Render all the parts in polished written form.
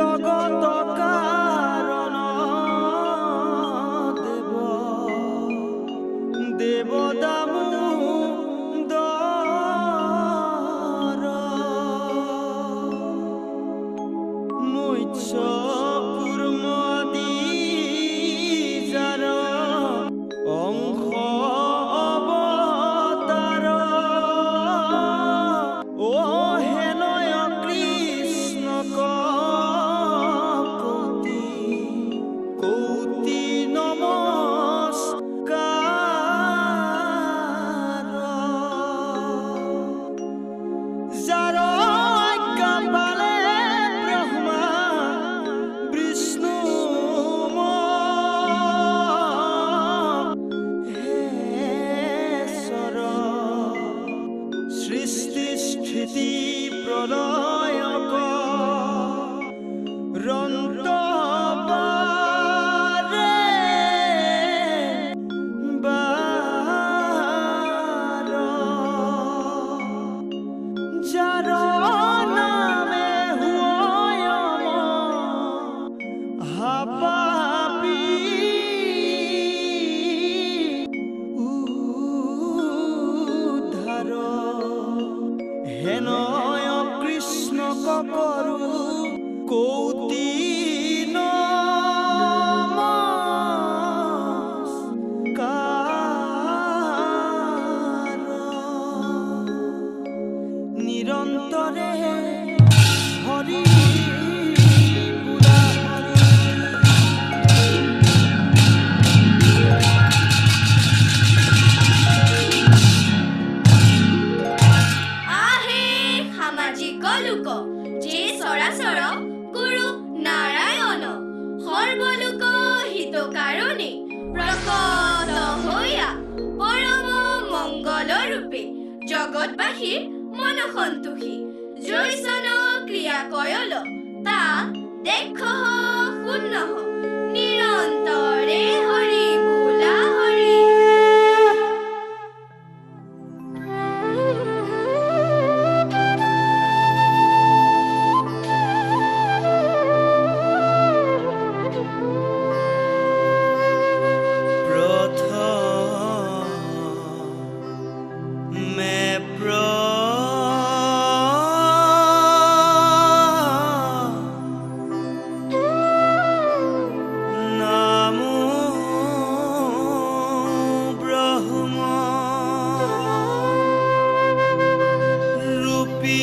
জগত কাৰণ দেৱ দেৱ দামোদৰ। মৎস্য কুৰ্ম আদি যাৰ অংশ অৱতাৰ, অ হেনয় কৃষ্ণ কোটি কোটি নমস্কাৰ। যাৰ আজ্ঞা পালে ব্ৰহ্মা বিষ্ণু মহেশ্বৰ, সৃষ্টি স্থিতি প্ৰলয়ক ৰন্ত বাৰে বাৰ, যাৰ নামে হুয় হাপাপি উদ্ধাৰ, হেনয় কৃষ্ণ কৰো কৌটি নমস্কাৰ। নিৰন্তৰে হৰি বোলা হৰি। আহে সামাজিক লোক, যে চৰাচৰ গুৰু নাৰায়ণ সৰ্বলোক হিত কাৰণে প্ৰকট হৈয়া পৰম মংগল ৰূপে জগতবাসীৰ মন সন্তোষী জৈচন ক্ৰিয়া কয়ল তা দেখ শূন্য নিৰন্তৰে হৰি বোলা হৰি। প্ৰথমে প্ৰণাম ব্ৰহ্ম ৰূপী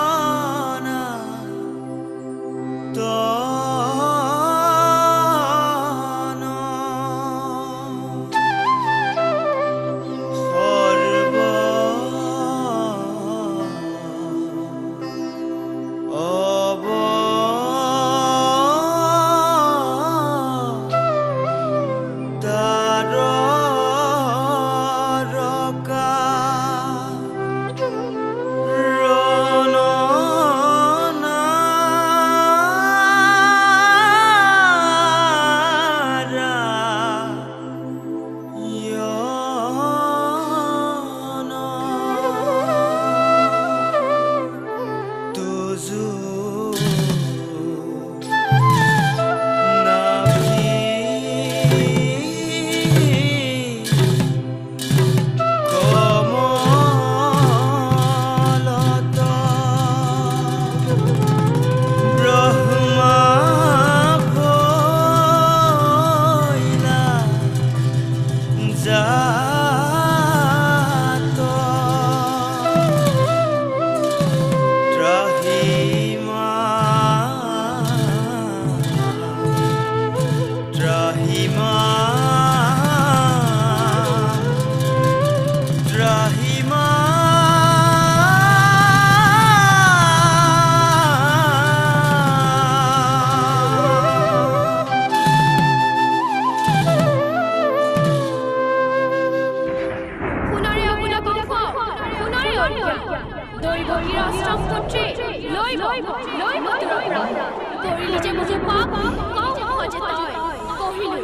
সনা তন সৰ্ব অৱ তাৰ ৰণ নাৰায়ণ তুজু নাভি কমলত ব্ৰহ্মা ভৈলা জাত, ত্ৰাহিমা ত্ৰাহিমা ত্ৰাহিমা। সোণৰে অবুলা কংস, সোণৰে অজ্ঞা দৈৱকীৰ অষ্টম পুত্ৰী লৈব লৈব তোৰ প্ৰাণ। কৰিলি যে মোহে পাপ কংস যে তই, কহিলো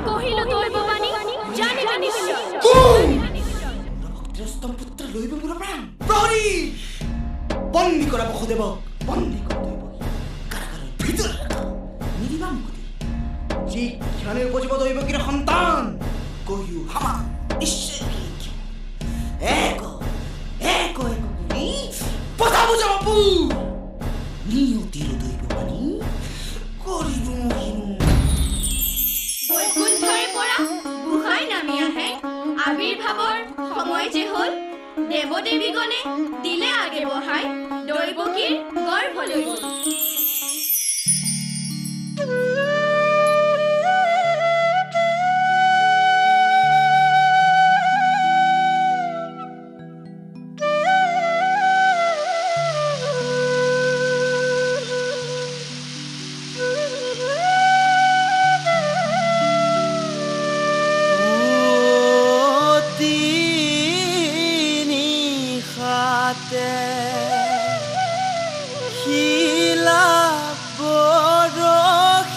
কহিলো দৈৱ বাণী জানিবি নিশ্চয়। অষ্টম পুত্ৰ লইব মোৰ প্ৰাণ। প্ৰহৰী! বন্দী কৰা বসুদেৱক, বন্দী কৰা দৈৱকী, কাৰাগাৰৰ ভিতৰত ৰাখা, নিদিবা মুকুতি। যি ক্ষণে উপজিব দৈৱকীৰ সন্তান, কৈও হামা ঈশ্বৰ এক এক এক কৰি পঠাব যাব নিয়তিৰ দৈৱ বাণী কৰিব মহিনু। বৈকুণ্ঠৰে পৰা গোসাঁই নামি আহে, আৱিৰ্ভাৱৰ সময় যে হ'ল, দেৱ-দেৱীগণে দিলে আগে বঢ়াই দৈৱকীৰ গৰ্ভলৈ গ'ল। শিলা বৰষিলে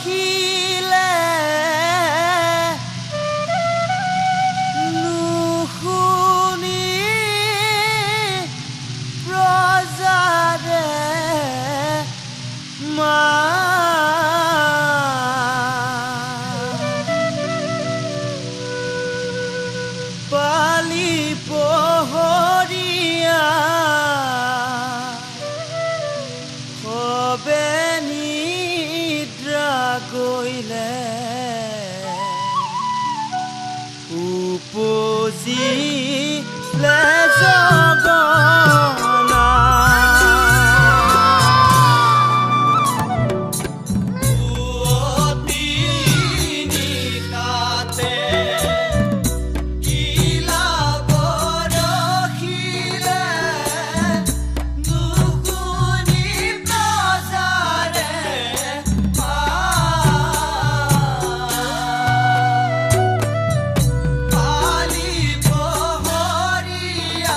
নুশুনি প্ৰজাৰে মা, পালি পহৰীয়া সবে নিদ্ৰা গৈলে, উপজিলে জগনা। পুৱতি নিশাতে শিলা বৰষিলে নুশুনি প্ৰজাৰে, পালি পহৰীয়া।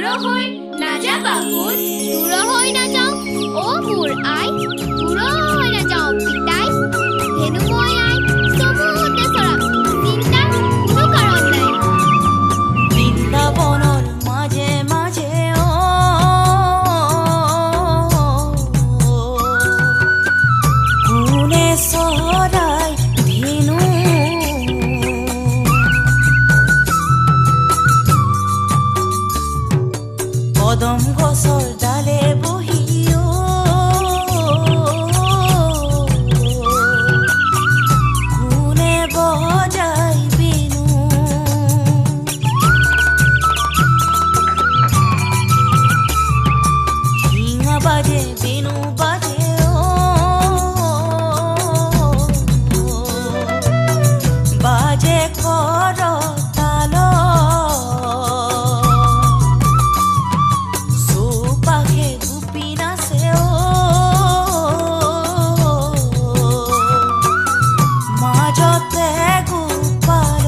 দূৰ হৈ নাযাবা সোণ। দূৰ হৈ নাযাওঁ অ মোৰ আই, দূৰ হৈ নাযাওঁ পিতাই। ধেনু মই আই চমুতে চৰাম, চিন্তাৰ কোনো কাৰণ নাই। বৃন্দাবনৰ মাজে মাজে অ কোনে চৰাই ধেনু, কদম গছৰ ডালে বহি অ কোনে বজাই বেনু। শিঙা বাজে বেনু বাজে ও, বাজে কৰ তাল, চৌপাশে গোপী নাচে ও, মাজতে গোপাল।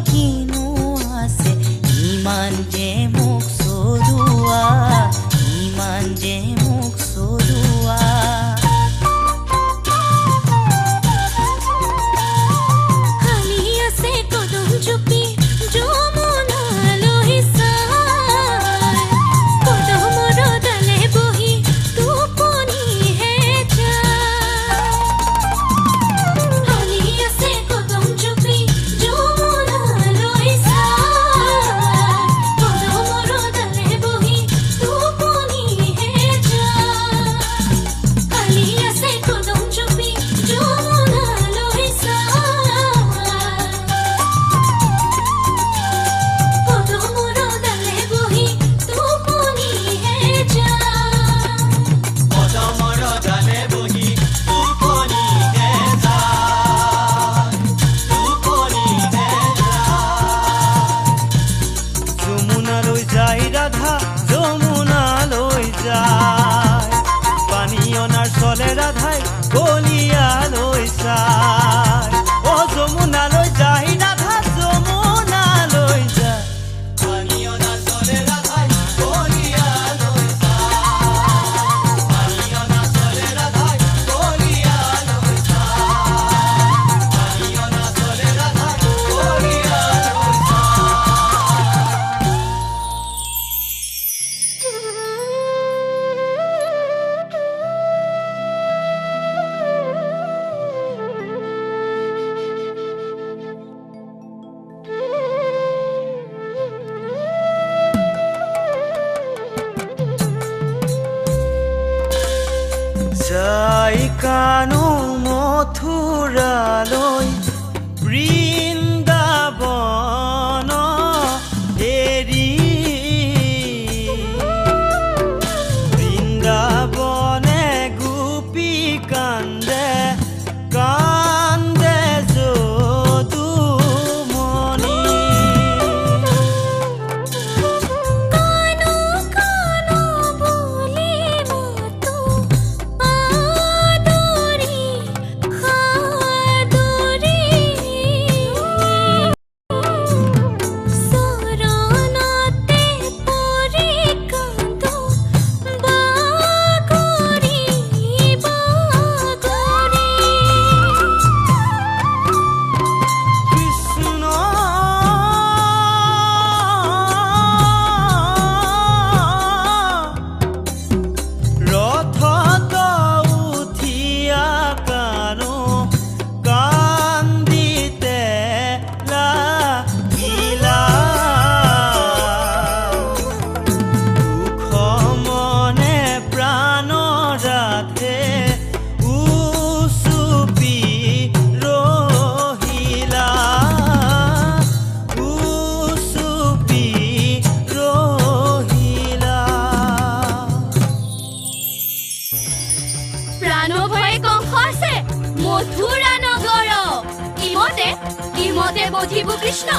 কিনো আছে ইমান যে মোক চলোৱা ইমান যে মোক চলোৱা হালি আছে কদম জুপি যমুনালৈ চাই কদমৰ ডালে বহি টোপনিহে যায় হালি আছে কদম জুপি যমুনালৈ চাই কদমৰ ডালে বহি টোপনিহে যায় হালি আছে কদম জুপি যমুনালৈ চাই কদমৰ ডালে বহি টোপনিহে যায় কদমৰ ডালে বহি টোপনিহে যায় টোপনিহে যায় যমুনালৈ যায় ৰাধা যমুনালৈ যায় পানী অনাৰ চলে ৰাধাই কলিয়ালৈ চায় অ যমুনালৈ যায় ৰাধা যমুনালৈ যায় পানী অনাৰ চলে ৰাধাই কলিয়ালৈ চায় পানী অনাৰ চলে ৰাধাই কলিয়ালৈ চায় পানী অনাৰ চলে ৰাধাই কলিয়ালৈ চায় যাই কানো মথুৰালৈ বৃন্দাবন এৰি বৃন্দাবনে গোপী কান্দে কান্দে যদুমণি কানো কানো বুলি মাতো আদৰি সাদৰি চৰণতে পৰি কান্দো বাগৰি বাগৰি কৃষ্ণ ৰথত উঠিয়া কানো কান্দিতে লাগিলা দুখ মনে প্ৰাণ ৰাধে উচুপি ৰহিলা উচুপি ৰহিলা প্ৰাণভয়ে কংস আছে মথুৰা নগৰ ইমতে ইমতে বধিব কৃষ্ণ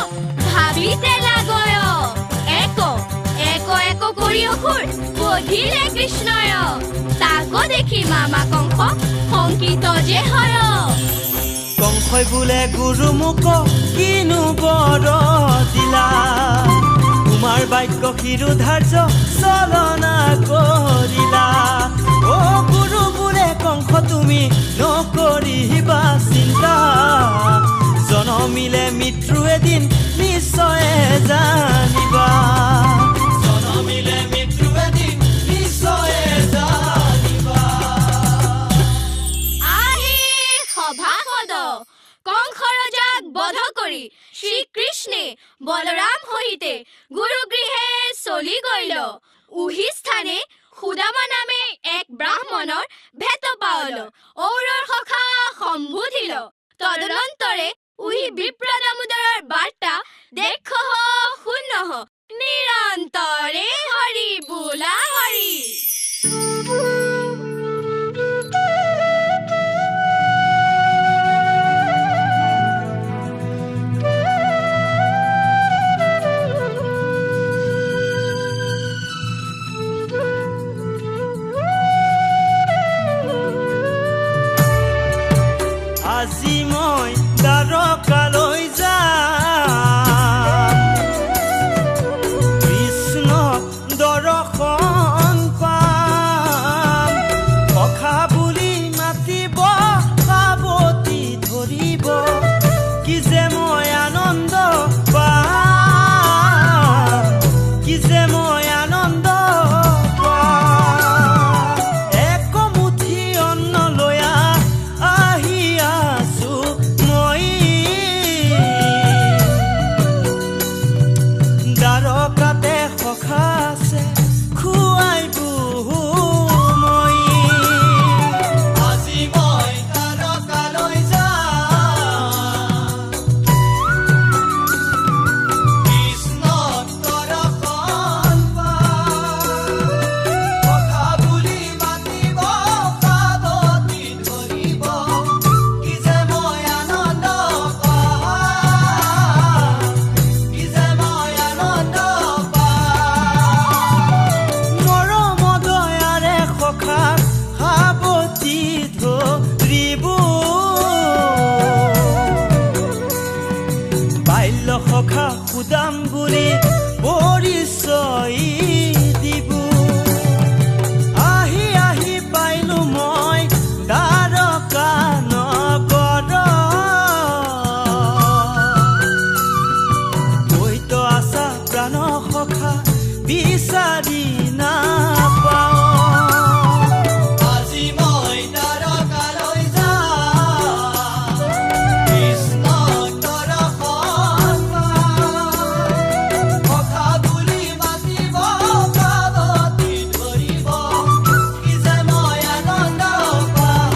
ভাবিতে লাগয় এক এক এক কৰি অসুৰ বধিলে কৃষ্ণয় তাক দেখি মামা কংস শংকিত যে হয় কংসই বোলে গুৰু মোক কিনো বৰ দিলা তোমাৰ বাক্য শিৰোধাৰ্য চলনা কৰিলা অ গুৰু বোলে কংস তুমি নকৰিবা চিন্তা জনমিলে মৃত্যু এদিন নিশ্চয় জানিবা জনমিলে মৃত্যু এদিন নিশ্চয় জানিবা আহে সভাসদ কংস ৰজাক বধ কৰি শ্ৰীকৃষ্ণে বলৰাম সহিতে গুৰুগৃহে চলি গৈল উহি স্থানে সুদামা নামে এক ব্ৰাহ্মণৰ ভেট পাৱল ঔৰৰ সখা সম্বোধিল তদনন্তৰে উহি বিপ্ৰ দামোদৰৰ বাৰ্তা দেখহ শুনহ নিৰন্তৰে হৰি বোলা হৰি আজি মই দ্বাৰকালৈ সখা সুদাম বুলি পৰিচয় দিব। আহি আহি পাইলো মই দ্বাৰকা নগৰ, কৈতো আছা প্ৰাণ সখা বিচাৰি নাপাওঁ। আজি মই দ্বাৰকালৈ যাম, কৃষ্ণ দৰ্শন পাম। সখা বুলি মাতিব, পাৱতি ধৰিব, কি যে মই আনন্দ পাম,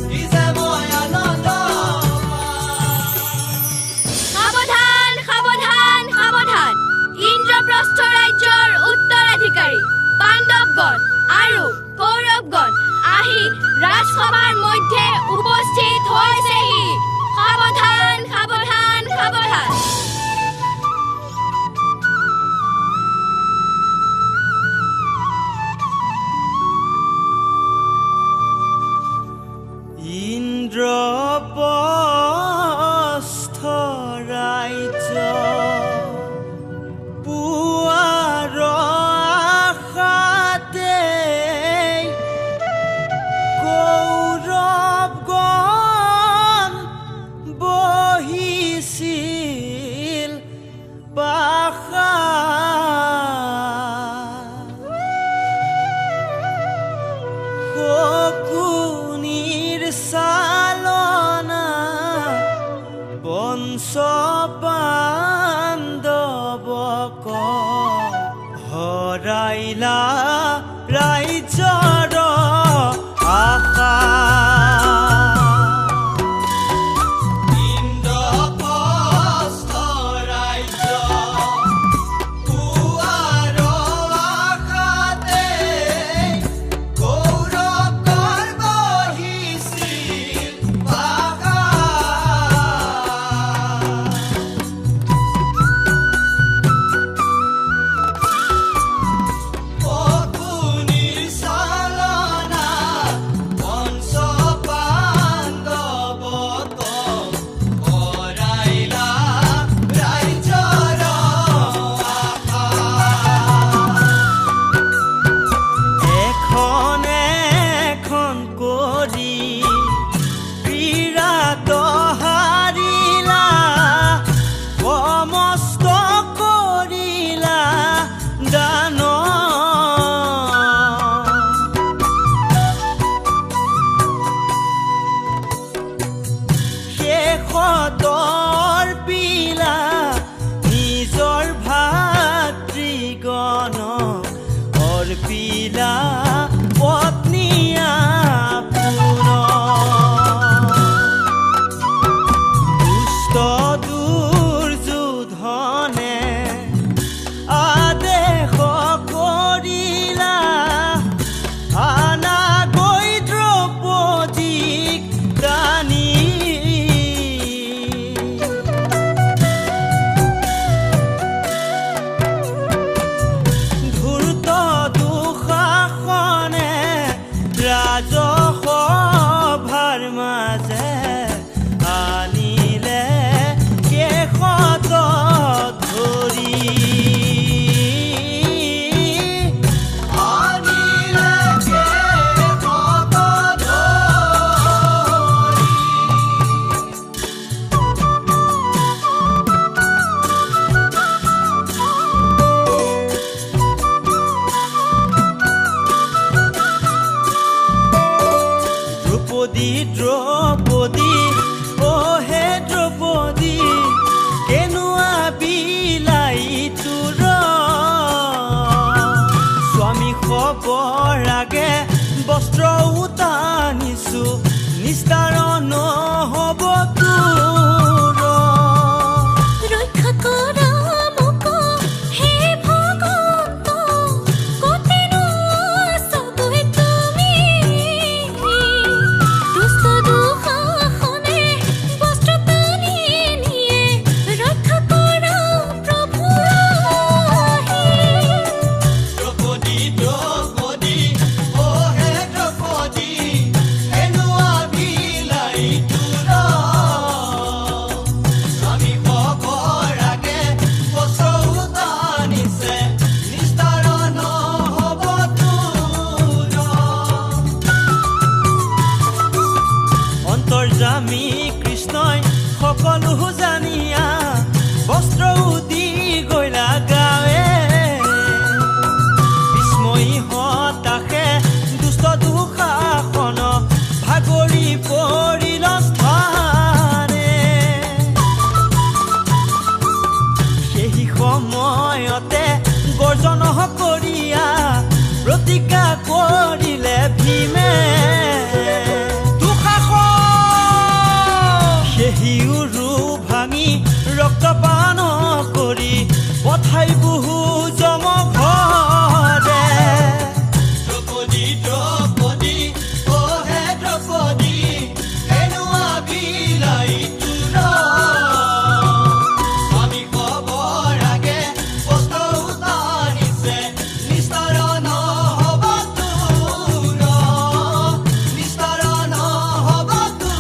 কি যে মই আনন্দ পাম। সাৱধান, সাৱধান, সাৱধান! ইন্দ্ৰপ্ৰস্থ ৰাজ্যৰ উত্তৰাধিকাৰী পাণ্ডৱগণ আৰু কৌৰৱগণ আহি ৰাজসভাৰ মধ্যে উপস্থিত হৈছেহি। সাৱধান, সাৱধান, সাৱধান! ইন্দ্ৰপ্ৰস্থ ৰাজ্য পুৱাৰ আশাতে কৌৰৱগণ বহিছিল পাশা। শকুনিৰ চালনা বংশ বান্ধৱক হৰাইলা ৰাজ্যৰ আশা। ইন্দ্ৰপ্ৰস্থ ৰাজ্য পুৱাৰ আশাতে কৌৰৱগণ বহিছিল পাশা। শকুনিৰ চালনা বংশ বান্ধৱক কৰাইলা ৰাজ্যৰ আশা। এখন এখন কৰি বিৰাট হাৰিলা, সমস্ত কৰিলা দান। শেষত অৰ্পিলা নিজৰ ভাতৃগণ, অৰ্পিলা পত্নী আপোন। দুষ্ট দুৰ্যোধনে আদেশ কৰিলা, আনা গৈ দ্ৰৌপদীক দানি। সকলো জানিয়া বস্ত্ৰ উদি গৈলা গাৱে বিস্ময়ী হতাশে দুষ্ট দুঃশাসন ভাগৰি পৰিল স্থানে সেই সময়তে গৰ্জন কৰিয়া প্ৰতিজ্ঞা কৰিলে ভীমে সেহি উৰু ভাঙি ৰক্তপান কৰি পঠাই বহু যম ঘৰে দ্ৰৌপদী দ্ৰৌপদী ওহে দ্ৰৌপদী কেনুৱা বিলাই তোৰ স্বামী খবৰ আগে বস্ত্ৰ উতাৰিছে নিস্তাৰ নহ'ব তোৰ নিস্তাৰ নহ'ব তোৰ।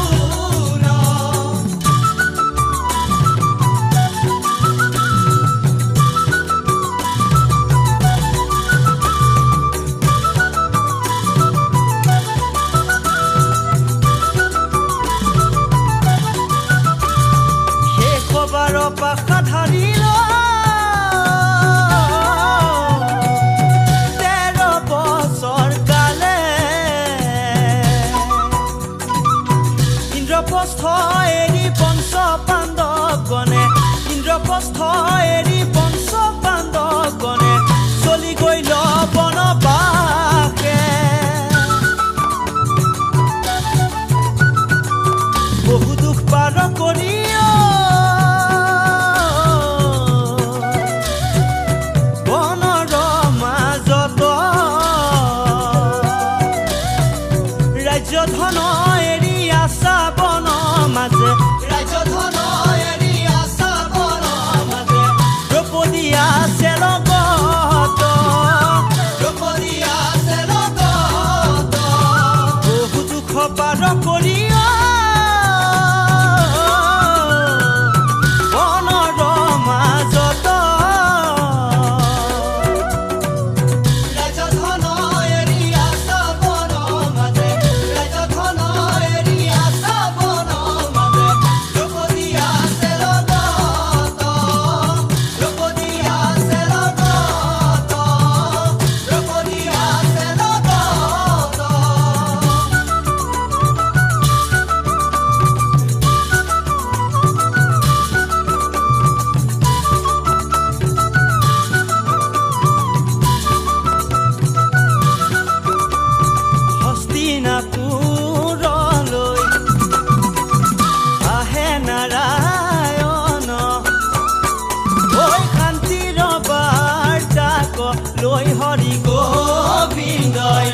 শেষবাৰ পাশা ধাৰিল 13 বছৰ কালে ইন্দ্ৰপ্ৰস্থ এৰি পঞ্চ পাণ্ডৱগণে ইন্দ্ৰপ্ৰস্থ এৰি পঞ্চ পাণ্ডৱগণে চলি গৈল বনবাসে বহু দুখ পাৰ কৰি বনৰ মাজত ৰাজ্য ধন এৰি আছা বন মাজে ৰাজ্য ধন এৰি আছা বন মাজে দ্ৰৌপদী আছে লগত দ্ৰৌপদী আছে লগত বহু দুখ পাৰ কৰি বনৰ মাজত ৰাজ্য ধন এৰি আছা বন মাজে ৰাজ্য ধন এৰি আছা বন মাজে দ্ৰৌপদী আছে লগত দ্ৰৌপদী আছে লগত দ্ৰৌপদী আছে লগত। হস্তিনাপুৰলৈ আহে নাৰায়ণ ঐ শান্তিৰ বাৰ্তাক লৈ হৰি গোবিন্দই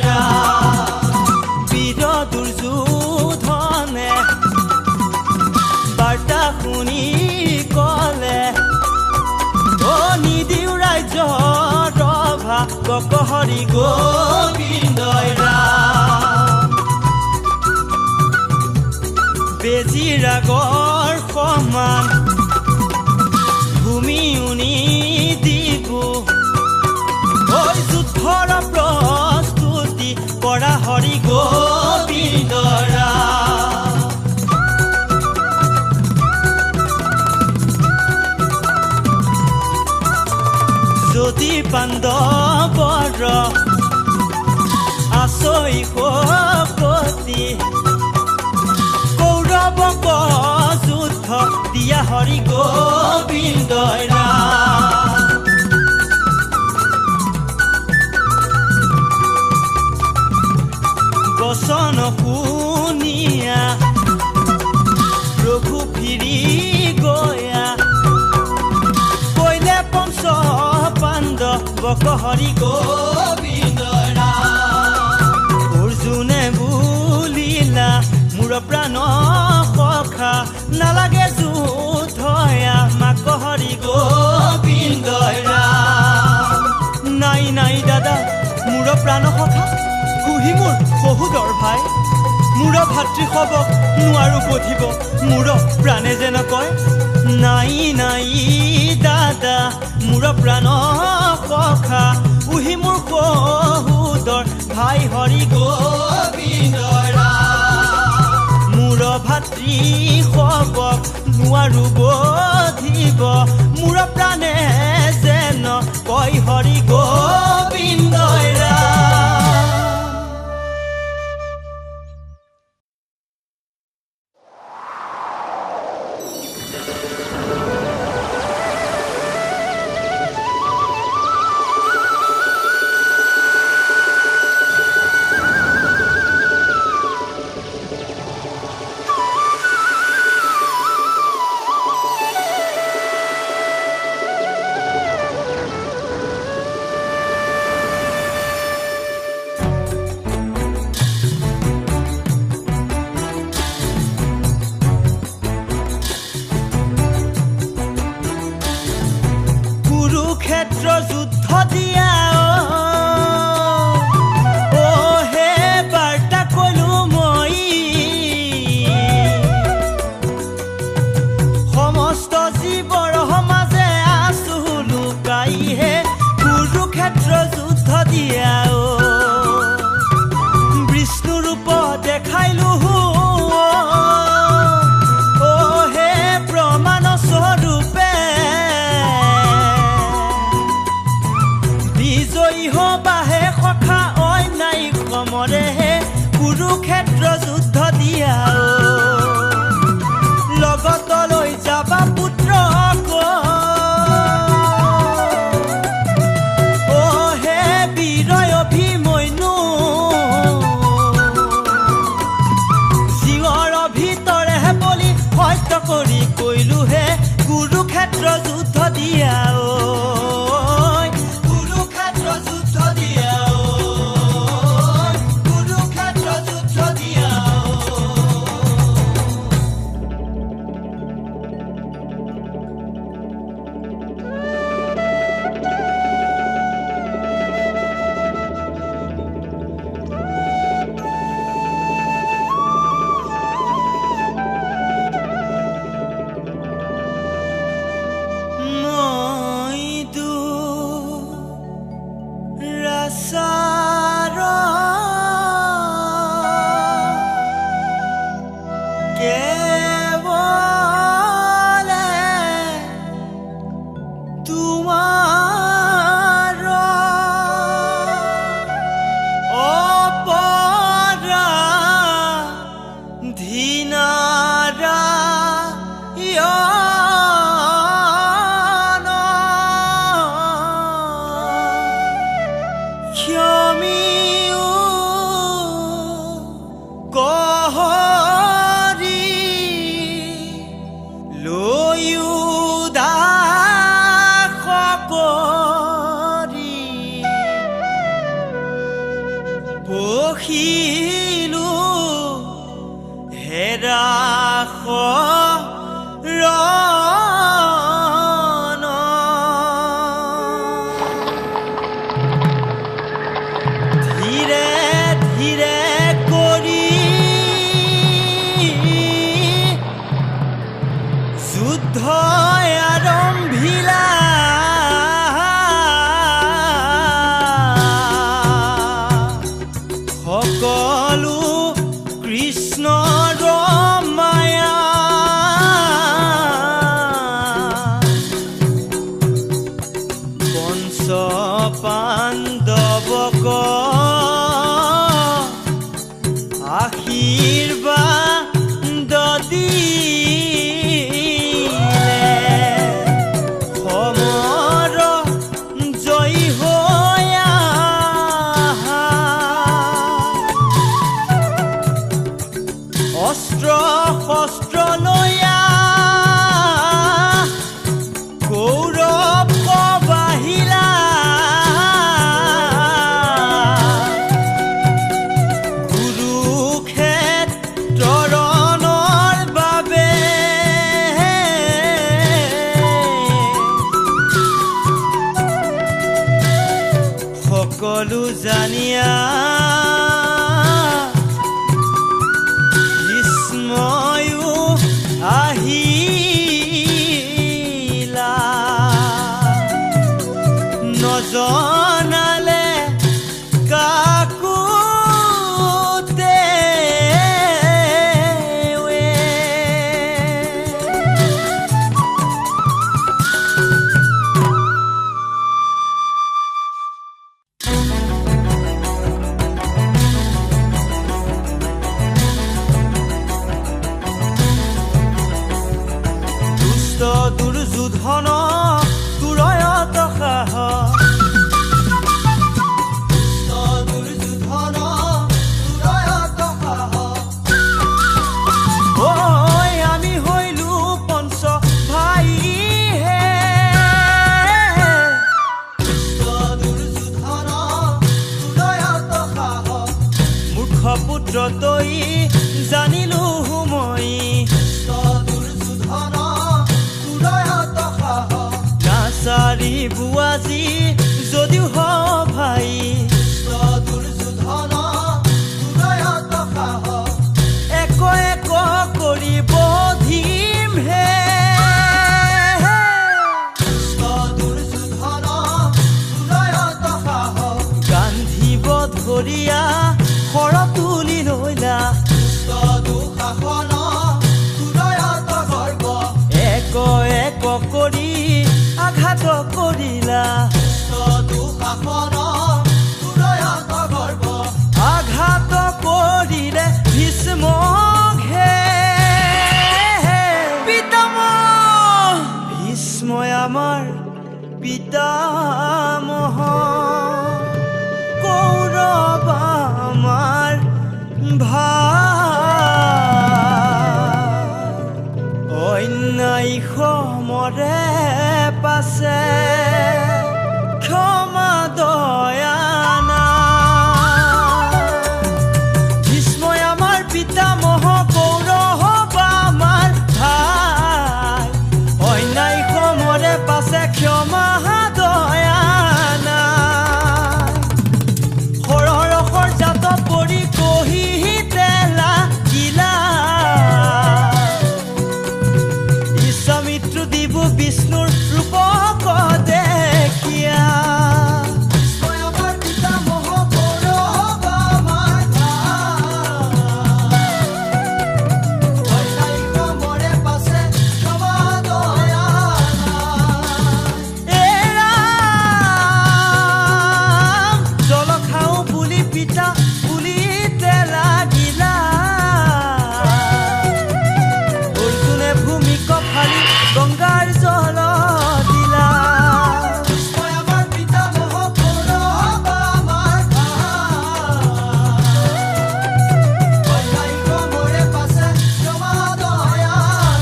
বীৰ দুৰ্যোধনে বাৰ্তা শুনি কলে অ নিদিওঁ ৰাজ্য ৰভা কক হৰি গোবিন্দই ৰাম বেজীৰ আগৰ সমান ভূমি উনি দিব ঐ যুদ্ধৰ প্ৰস্তুতি কৰা হৰি গোবিন্দ ৰাম। যদি পাণ্ডৱৰ আছৈ শকতি কৌৰৱক যুদ্ধ দিয়া হৰি গোবিন্দ ৰাম। বচন শুনিয়া প্ৰভু ফিৰি গয়া কৈলে পঞ্চ পাণ্ডৱক হৰি গোবিন্দ ৰাম। অৰ্জুনে বুলিলা মোৰ প্ৰাণ সখা নালাগে যুদ্ধয়া মাক হৰি গোবিন্দ ৰাম। নাই নাই দাদা মোৰ প্ৰাণ সখা কুহি মোৰ সহোদৰ ভাই মোৰ ভাতৃসবক নোৱাৰো বধিব মোৰ প্ৰাণে যেন কয় নাই নাই দাদা মোৰ প্ৰাণ সখা উহি মোৰ সহোদৰ ভাই হৰি গোবিন্দ ৰাম। মোৰ ভাতৃ সবক নোৱাৰো নোৱাৰো বধিব মোৰ প্ৰাণে যেন কয় হৰি গোবিন্দ ৰাম। কুৰুক্ষেত্ৰ যুদ্ধ দিয়া অ হে বাৰ্তা কলো মই সমস্ত জীৱৰ সমাজে আছো লুকাইহে কুৰুক্ষেত্ৰ যুদ্ধ দিয়া অ বিষ্ণু ৰূপ দেখাইলো অ হে প্ৰমাণ স্বৰূপে বিজয়ী হবাহে সখা অন্যায় কমৰেহে কুৰুক্ষেত্ৰ যুদ্ধ দিয়া লগত লৈ যাবা পুত্ৰক অ হে বীৰ অভিমন্যু জীৱৰ ভিতৰেহে বলি সত্য কৰি কৈলোহে কুৰুক্ষেত্ৰ যুদ্ধ দিয়া অ কুৰুক্ষেত্ৰ যুদ্ধ দিয়া কুৰুক্ষেত্ৰ যুদ্ধ দিয়া। মই দুৰাচাৰ কেৱলে তোমাৰ অপৰাধীনাৰা ক্ষমিও কহৰি লৈও দাস কৰি পখিলো হেৰাস ৰণ। ধীৰে ধীৰে কৰি যুদ্ধ আৰম্ভিলা সকলো কৃষ্ণৰ মায়া পঞ্চ পাণ্ডৱক আশীৰ্বাদ দিলে সমৰ জয়ী হৈ আহা। অস্ত্ৰ শস্ত্ৰ লৈয়া কৌৰৱ বাহিলা কুৰুক্ষেত্ৰ ৰণৰ বাবে সকলো জানিয়া ভীষ্ময়ো আহিলা নজনালে কাকো তেৱে। দুষ্ট দুৰ্যোধন তুৰয়ত সাহ। দুষ্ট দুৰ্যোধন তুৰয়ত সাহ। ঐ আমি হইলো পঞ্চ ভাই হে। দুষ্ট দুৰ্যোধন তুৰয়ত সাহ। মূৰ্খ পুত্ৰ তই জানিলো মই। দুষ্ট দুৰ্যোধন তুৰয়ত সাহ। নাচাৰিবো আজি যদিও হ ভাই। দুষ্ট দুৰ্যোধন তুৰয়ত সাহ। এক এক কৰি বধিম হে। দুষ্ট দুৰ্যোধন তুৰয়ত সাহ। গান্ধিব ধৰিয়া শৰ তুলি লৈলা। দুষ্ট দুঃশাসন তুৰয়ত গৰ্ব। এক এক কৰি আঘাত কৰিলা। দুষ্ট দুঃশাসন তুৰয়ত গৰ্ব। আঘাত কৰিলে ভীষ্মক হে। পিতামহ ভীষ্মই আমাৰ পিতামহ, কৌৰৱ আমাৰ ভাই। অন্যায় সমৰে পাছে ক্ষমা দয়া নাই। ভীষ্মই আমাৰ পিতামহ, কৌৰৱ আমাৰ ভাই। অন্যায় সমৰে পাছে ক্ষমা দয়া নাই। সৰসৰ জাত পৰি কহিতে লাগিলা। বিশ্বামিত্ৰ দিব বিষ্ণুৰ ৰূপক দেখিয়া। ভীষ্মই আমাৰ পিতামহ, কৌৰৱ আমাৰ ভাই। অন্যায় সমৰে পাছে ক্ষমা দয়া নাই। এ ৰাম জল খাওঁ বুলি পিতা বুলিতে লাগিলা। অৰ্জুনে ভূমিক ফালি গংগাৰ জল দিলা। ভীষ্মই আমাৰ পিতামহ, কৌৰৱ আমাৰ ভাই। অন্যায় সমৰে পাছে ক্ষমা দয়া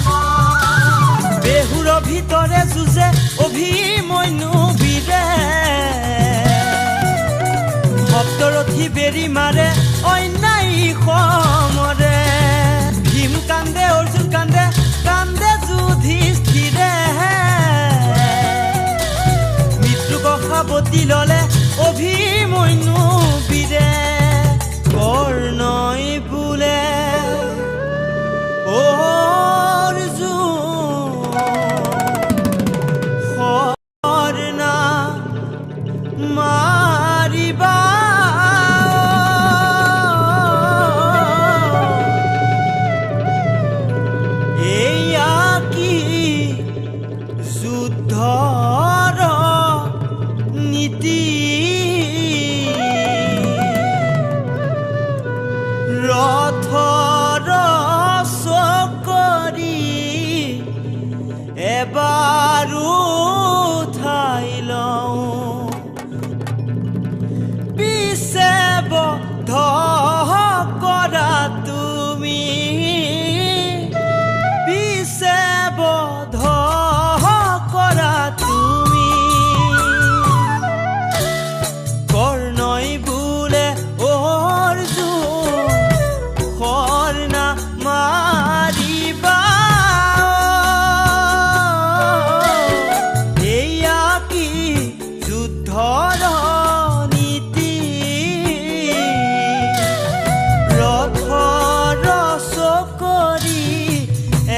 নাই। বেহুৰ ভিতৰে যুঁজে অভিমন্যু বীৰে। সপ্তৰথী বেৰি মাৰে অন্যায় সমৰে। ভীম কান্দে অৰ্জুন কান্দে কান্দে যুধিষ্ঠিৰে। মৃত্যুক সাৱটি ললে অভিমন্যু বীৰে। কৰ্ণই বোলে অৰ্জুন শৰ না মাৰিবা। এয়া কি যুদ্ধৰ নীতি? ৰথৰ চকৰি এবাৰো ঠাই লওঁ, পিছে বধ কৰা তুমি, পিছে বধ কৰা তুমি। কৰ্ণই বোলে অৰ্জুন শৰ না মাৰিবা। এয়া কি যুদ্ধৰ নীতি? ৰথৰ চকৰি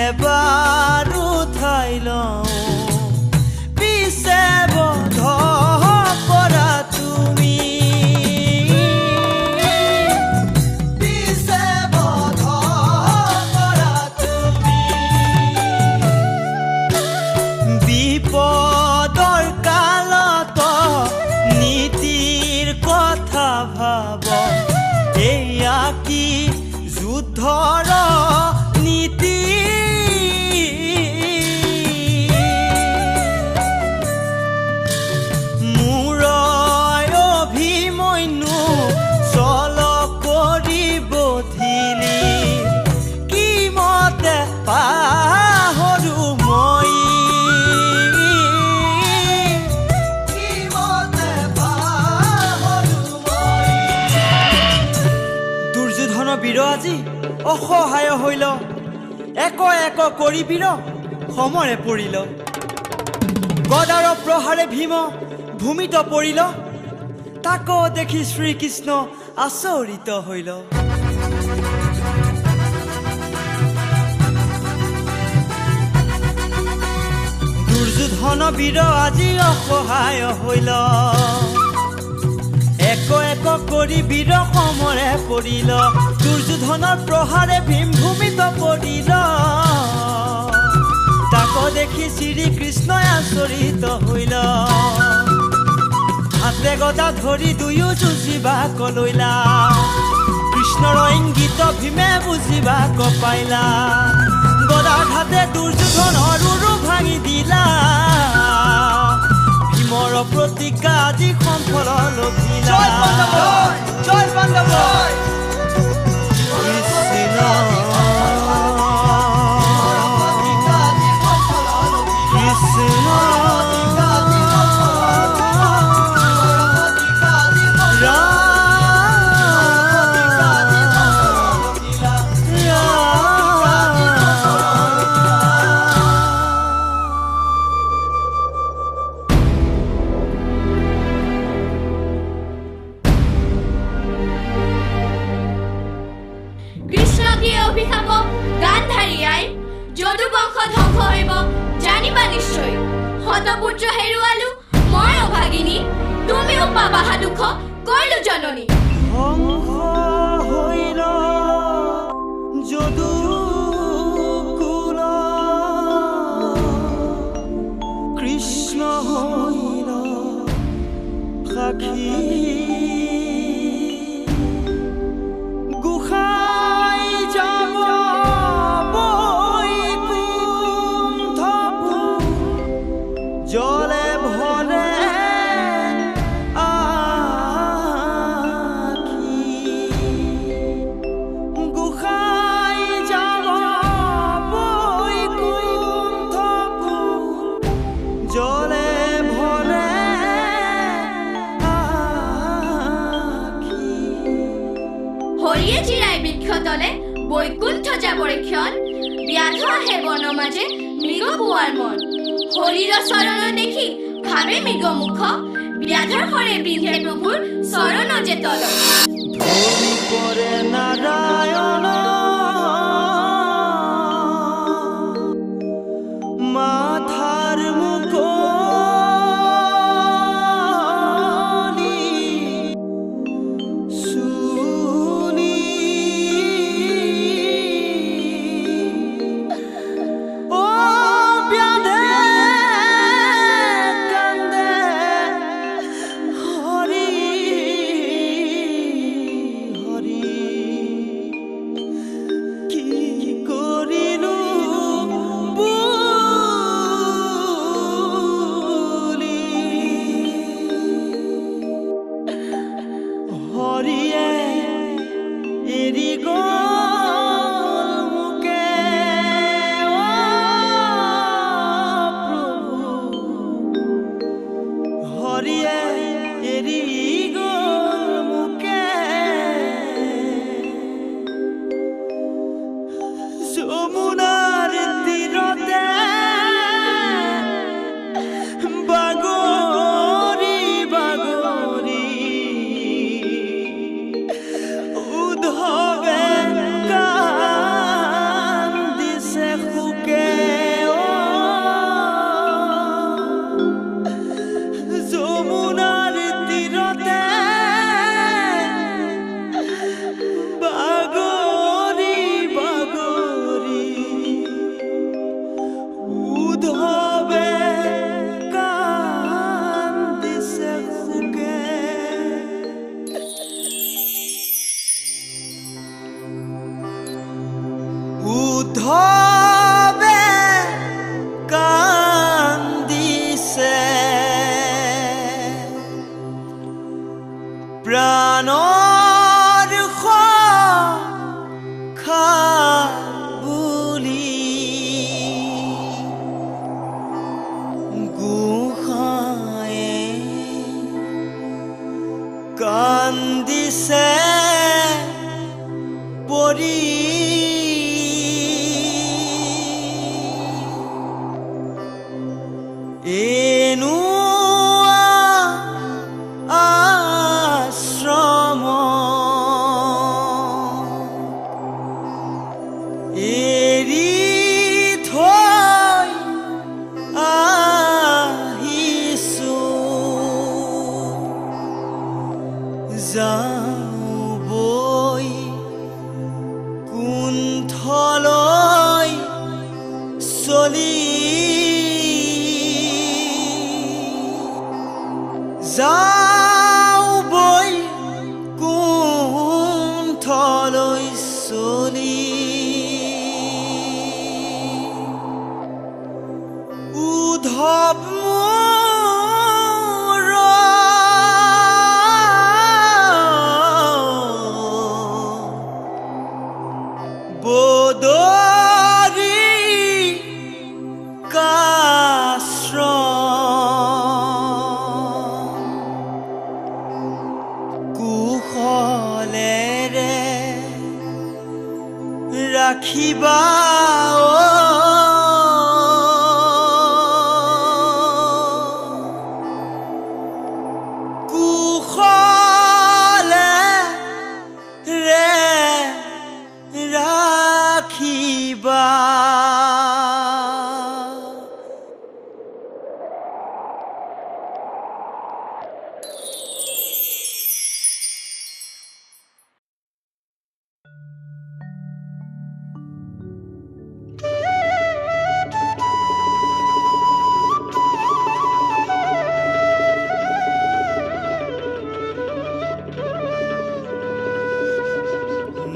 এবাৰ উঠাই বীৰ আজি অসহায় হইল, এক এক কৰি বীৰ সমৰে পৰিল। গদাৰ প্ৰহাৰে ভীম ভূমিত পৰিল, তাক দেখি শ্ৰীকৃষ্ণ আচৰিত হইল। দুৰ্যোধন বীৰ আজি অসহায় হইল, এক এক কৰি বীৰ সমৰে পৰিল। দুৰ্যোধনৰ প্ৰহাৰে ভীম ভূমিত পৰিল, তাক দেখি শ্ৰীকৃষ্ণই আচৰিত হইল। হাতে গদা ধৰি দুয়ো যুঁজিবাক লৈলা, কৃষ্ণৰ ইংগিত ভীমে বুজিবাক পাইলা। গদাঘাতে দুৰ্যোধনৰ উৰু ভাঙি দিলা, ভীমৰ প্ৰতিজ্ঞা আজি সফল লভিলা। জয় পাণ্ডৱ। কৃষ্ণ কৃষ্ণ কৃষ্ণ দিয়ে অভিশাপ গান্ধাৰী আই, যদু বংশ ধ্বংস হইব জানিবা নিশ্চয়। শতপুত্ৰ হেৰুৱালো মই অভাগিনী, তুমিও পাবাহা দুখ কৈলো জননী। ধ্বংস হইল যদুকুল, কৃষ্ণ হইল সাক্ষী। গোসাই যাব বৈকুণ্ঠপুৰ, জলে ভৰে আখি। গোসাই যাব বৈকুণ্ঠপুৰ, জলে ভৰে আখি। হৰিয়ে জিৰাই বৃক্ষ তলে বৈকুণ্ঠ যাবৰে ক্ষণ, ব্যাধ আহে বন মাজে মৃগ পোৱাৰ মন। হৰিৰ চৰণ দেখি ভাবে মৃগ মুখ, ব্যাধৰ সৰে বিন্ধে প্ৰভুৰ চৰণ যে তল। ধৰি পৰে নাৰায়ণ মাথাৰ মুকলি চুলি। ও ব্যাধে কান্দে হৰি হৰি, এনো আশ্ৰম এৰি থৈ আহিছো, যাওঁ বৈ কুণ্ঠলৈ চলি, যাওঁ বৈ কুণ্ঠলৈ চলি। উদ্ধৱ মোৰ বদৰী কাশ্ৰম কুশলেৰে ৰাখিবা, কুশলেৰে ৰাখিবা।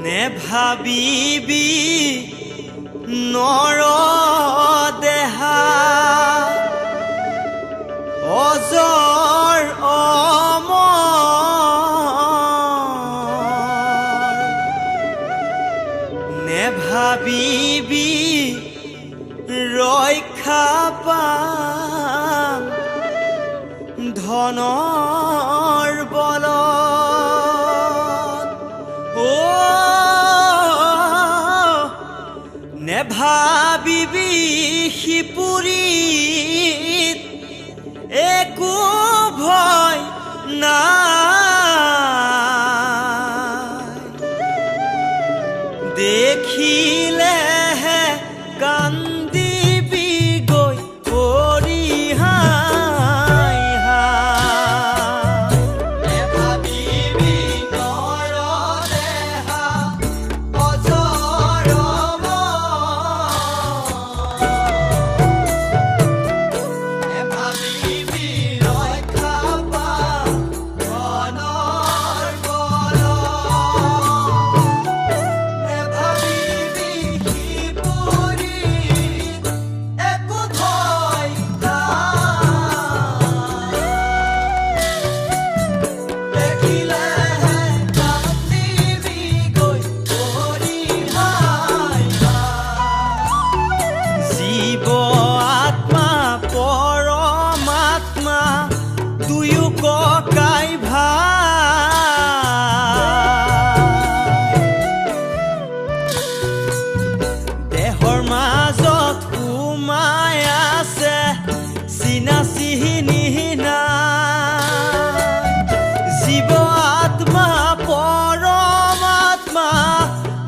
নেভাবিবি নৰ দেহা অজৰ অমৰ, নেভাবিবি ৰক্ষা পাম ধনৰ বলত, ও নেভাবিবি সিপুৰীত একো ভয় নাই, দেখিলেহে কান্দিবি গৈ হৰি হাই হাই। নেভাবিবি নৰ দেহা অজৰ অমৰ, নেভাবিবি ৰক্ষা পাম ধনৰ বলত, নেভাবিবি সিপুৰীত একো ভয় নাই, দেখিলেহে কান্দিবি গৈ হৰি হাই হাই। জীৱ আত্মা পৰমাত্মা দুয়ো ককাই ভাই, দেহৰ মাজত সোমাই আছে চিনা চিনি নাই। জীৱ আত্মা পৰমাত্মা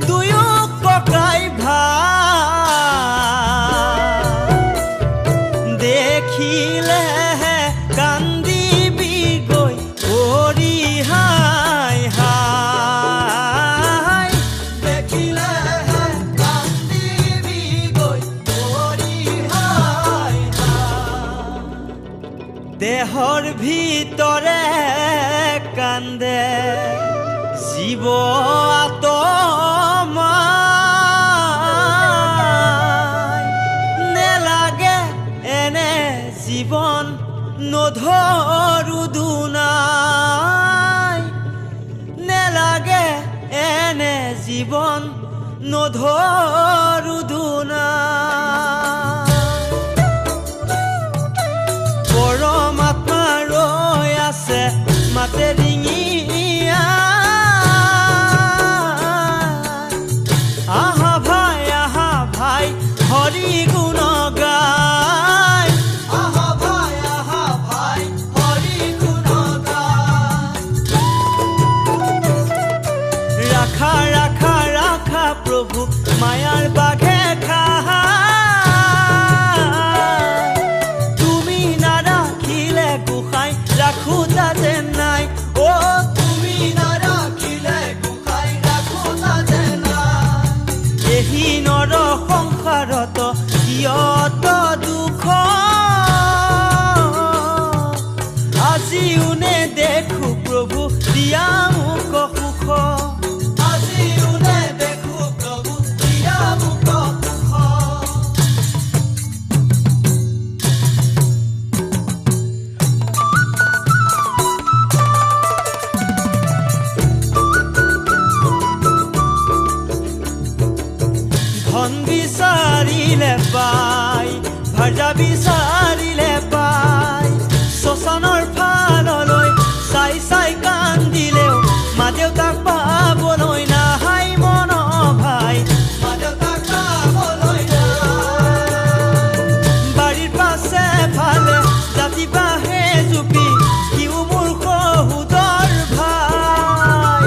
দুয়ো ককাই ভাই, দেখিলেহে কান্দিবি গৈ হৰি হাই হাই। দেখিলেহে কান্দিবি গৈ হৰি হাই হাই। দেহৰ ভিতৰে কান্দে জীৱ আত্মা, নেলাগে এনে জীৱন নধৰো দুনাই, নেলাগে এনে জীৱন নধৰো দুনাই। পৰমাত্মা ৰৈ আছে মাতে ৰিঙিয়া, আহা ভাই আহা ভাই হৰি গুণ গাই, আহা ভাই দিয়া মোক সুখ। আজিও নেদেখো প্ৰভু দিয়া মোক সুখ। ধন বিচাৰিলে পাই, ভাৰ্যা বিচাৰিলে পাই, শশানৰ ফাললৈ চাই চাই কান্দিলেও মা দেউতাক পাবলৈ নাহাই মন ভাই। মা দেউতাক পাবলৈ নাই। বাৰীৰ পাছে ফালে জাতি বাঁহে জুপি সিও মোৰ সহোদৰ ভাই।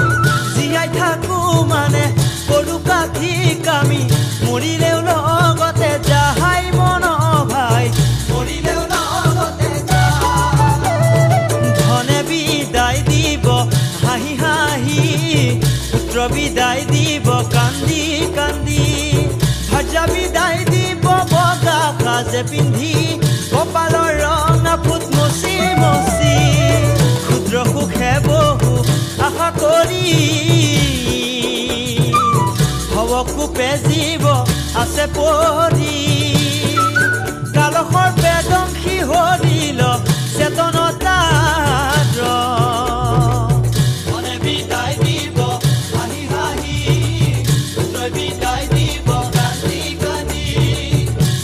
জীয়াই থাকো মানে গৰু কাঠি কামি, মৰিলেও লগতে যাহাই মন ভাই। মৰিলেও লগতে যায়। ধনে বিদায় দিব হাঁহি হাঁহি, পুত্ৰ বিদায় দিব কান্দি কান্দি, ভাৰ্যা বিদায় দিব বগা সাজে পিন্ধি, কপালৰ ৰঙা ফুট মচি মচি। ক্ষুদ্ৰ সুখে বহু আশা কৰি ভৱকূপে জীৱ আছে পৰি। কালসৰ বেদংশী হৰিল চেতনতাৰ। ধনে বিদায় দিব হাঁহি হাঁহি, পুত্ৰই বিদায় দিব কান্দি কান্দি,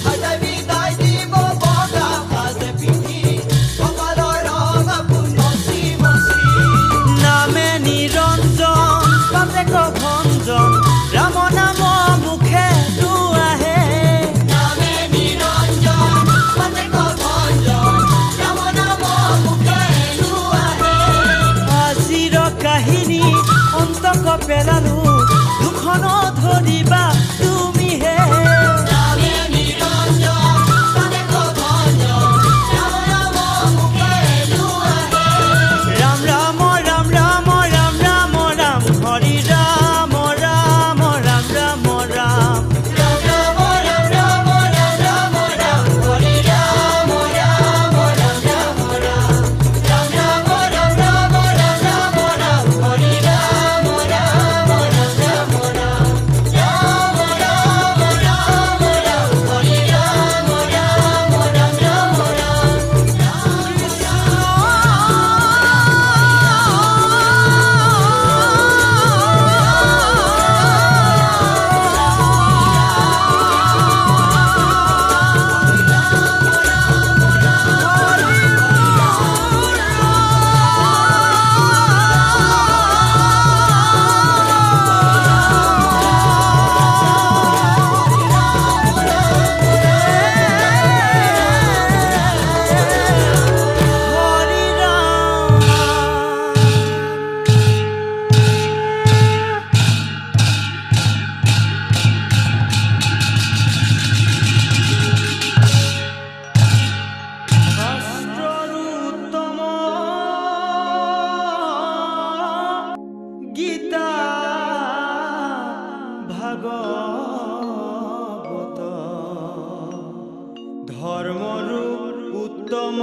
ভাৰ্যাই বিদায় দিব বগা সাজে পিন্ধি, কপালৰ ৰঙা ফুল মচি মচি। নামে নিৰঞ্জন পাতেক ভঞ্জন, ৰাম নাম মুখে আহে। নামে নিৰঞ্জন পাতেক ভঞ্জন, ৰাম নাম মুখে আহে। আজিৰ কাহিনী অন্তক পেলালো, দুখন ধৰিবা তুমি হে। নামে নিৰঞ্জন পাতেক ভঞ্জন, ৰাম নাম মুখে আহে। ৰাম ৰাম ৰাম ৰাম ৰাম ৰাম ৰাম হৰি ৰাম ৰাম ৰাম ৰাম ৰাম। ৰাম ৰাম ৰাম ৰাম ৰাম ৰাম ৰাম হৰি ৰাম ৰাম ৰাম ৰাম ৰাম। ৰাম ৰাম ৰাম ৰাম ৰাম ৰাম ৰাম হৰি ৰাম ৰাম ৰাম ৰাম ৰাম। ৰাম ৰাম ৰাম ৰাম হৰি ৰাম ৰাম ৰাম ৰাম ৰাম। হৰি ৰাম। শাস্ত্ৰৰো উত্তম গীতা ভাগৱত, ধৰ্মৰো উত্তম